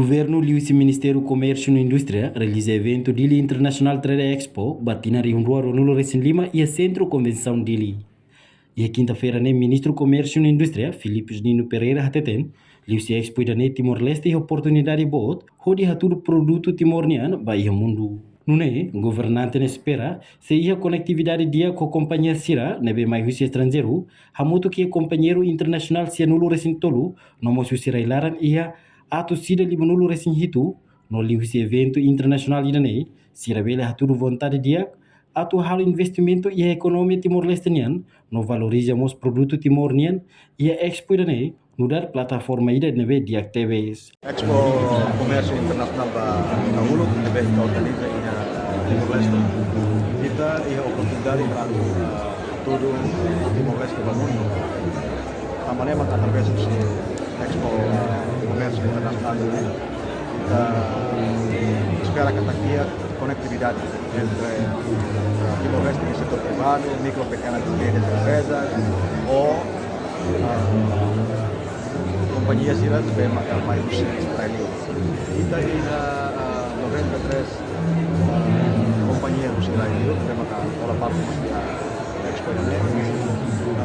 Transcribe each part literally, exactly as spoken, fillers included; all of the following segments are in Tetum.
Governu liuhusi Ministériu Komérsiu no Indústria realiza eventu Dili International Trade Expo ba tinan rihun rua ruanulu resin lima iha Sentru Konvensaun Dili. Iha kinta-feira ne'e, Ministru Komérsiu no Indústria, Filipe Nino Pereira hateten, liuhusi Expo ida-ne'e Timor-Leste iha oportunidade boot hodi hatudu produtu Timor nian ba iha mundu. Nune'e, governante ne'e espera sei iha konetividade di'ak ho kompañia sira ne'ebé mai husi estranjeiru, hamutuk iha kompañeiru internasionál sianulu resin tolu, no mós husi rai-laran iha atus ida limanulu resin hitu, no liuhusi eventu internasionál ida-ne'e, sira bele hatudu vontade di'ak atu halo investimentu iha ekonomia Timor-Leste nian, no valoriza mós produtu Timor nian, iha Expo ida-ne'e nu'udar plataforma ida ne'ebé di'ak tebes. Expo Komérsiu Internasionál ba dahuluk ne'ebé ita organiza iha Timor-Leste. Ita iha oportunidade para hatudu Timor-Leste ba mundu. Tanba ne'e mak através husi Expo Komérsiu Internasionál ne'e, ita espera katak iha konetividade entre, eh, Timor-Leste no setór privadu, mikro, pekena i média empreza, ou, ah, kompañia sira ne'ebé maka mai husi rai-li'ur. Ita iha, ah, noventa e três, ah, kompañia husi rai-li'ur ne'ebé maka hola parte husi, ah, Expo ida-ne'e.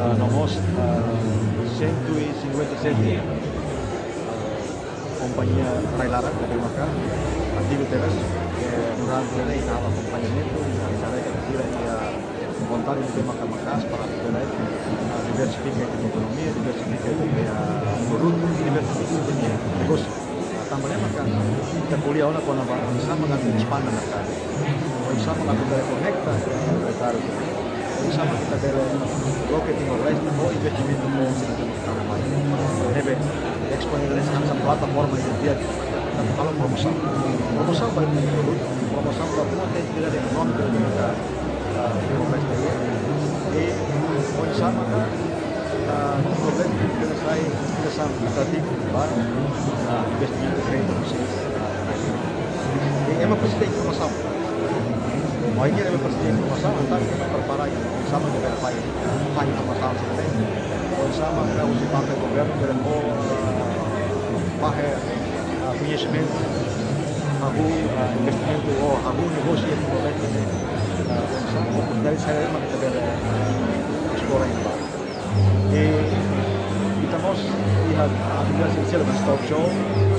Ah, no mós, ah, cento e cinquenta e sete, ah, kompañia rai-laran ne'ebé maka ativu tebes, eh, durante ne'e ita halo akompañamentu, ita haree katak sira iha vontade ne'ebé maka maka'as para atu bele, ah, diversifika ita-nia ekonomia, diversifika ita-nia, ah, produtu, diversifika ita-nia negósiu. Tanba ne'e maka ita ko'alia ona kona-ba oinsá mak atu espande merkadu, oinsá mak atu bele konekta emprezáriu, oinsá mak ita bele loke Timor-Leste ho investimentu foun sira ne'ebé mai. Ne'ebé Expo ne'e hanesan plataforma ida di'ak atu halo promosaun. Promosaun ba ita-nia produtu, promosaun ba buat ida-idak ekonomia ida-idak, ah, Timor-Leste iha. I oinsá maka, ah, Timor-Leste bele sai hanesan atrativu ba, ah, investimentu, kréditu, husi, ah, rai-li'ur. I ema presiza informasaun. Ohin ne'e ema presiza informasaun, entaun ema prepara oinsá mak ita bele fahe, fahe informasaun sira-ne'e. Oinsá mak husi parte governu bele fó, ah, fahe, ah, koñesimentu, hahú, ah, investimentu ou hahú negósiu iha Timor-Leste, ah, oinsá oportunidade saida mak ita bele, ah, esplora iha ne'ebá. I ita mós iha atividade sosiál, mós talk show,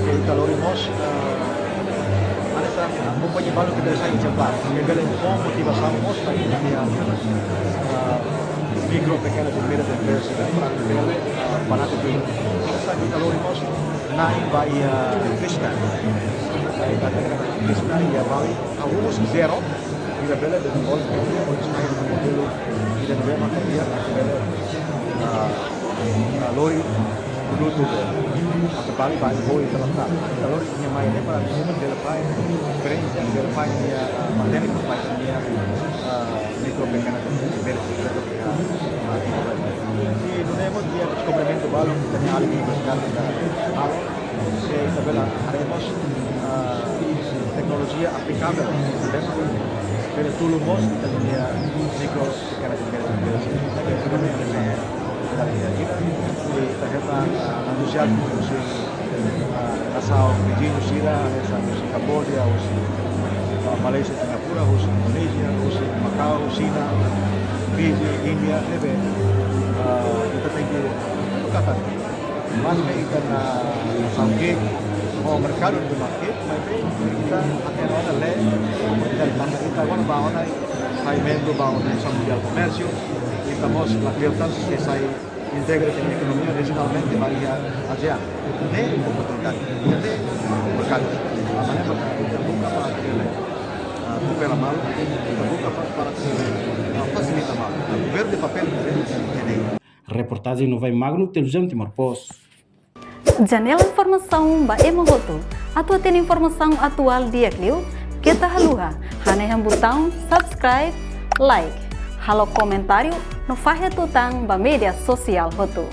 ke ita lori mós, ah, hanesan, ah, kompañia balu ke bele sai ezemplu, ke bele fó motivasaun mós ba ita-nia, ah, mikro, pekena i média empreza, para bele, ah, para atu bele. Hanesan ita lori mós na'in ba iha Krisna. Ita Krisna iha Bali, hahú husi zero, ita bele dezenvolve, ita bele sai modelu, ita bele maka iha, ita bele, ah, ah, lori produtu atu bali ba iha ita lokál. Ita lori nia mai ne'e para nia bele fahe esperiénsia, bele fahe nia, ah, matenek ba ita-nia, ah, mikro, pekena i média empreza, ah, ah, ita bele. I nune'e mós iha dezenvolvimentu balu, ita-nia alin universidade ita halo, se ita bele haree mós, ah, teknolojia aplikavel, bele, bele tulun mós ita-nia mikro, pekena i média empreza. Ne'ebé, ne'ebé, ne'ebé, ita hetan, ah, anunsiadu husi, ah, nasaun viziñu sira, hanesan husi Kamboja, husi, ah, Malázia, Singapura, husi Indonézia, husi Makau, Xina, Fiji, Índia, ne'ebé, ah, ita tenke buka tan. Mas me ita na saúde ho merkadu de market, mas ita até agora le, ita tanba ita agora ba ona sai membru ba Organizasaun Mundiál Komérsiu, ita mós la kleur tan se sai integra ita-nia ekonomia rejionalmente ba iha ASEAN. Ne'e oportunidade, ne'e merkadu. Tanba ne'e mak ita buka para atu bele, ah, koopera malu, ita buka pa-, para atu bele, ah, fasilita malu. Governu iha papél ne'e. Reportajen Novai Magno, Televizaun Timor Post. Janela informasaun ba ema hotu. Atu hatene informasaun atuál di'ak liu, keta haluha hanehan butaun subscribe, like, halo komentáriu no fahe tutan ba média sosiál hotu.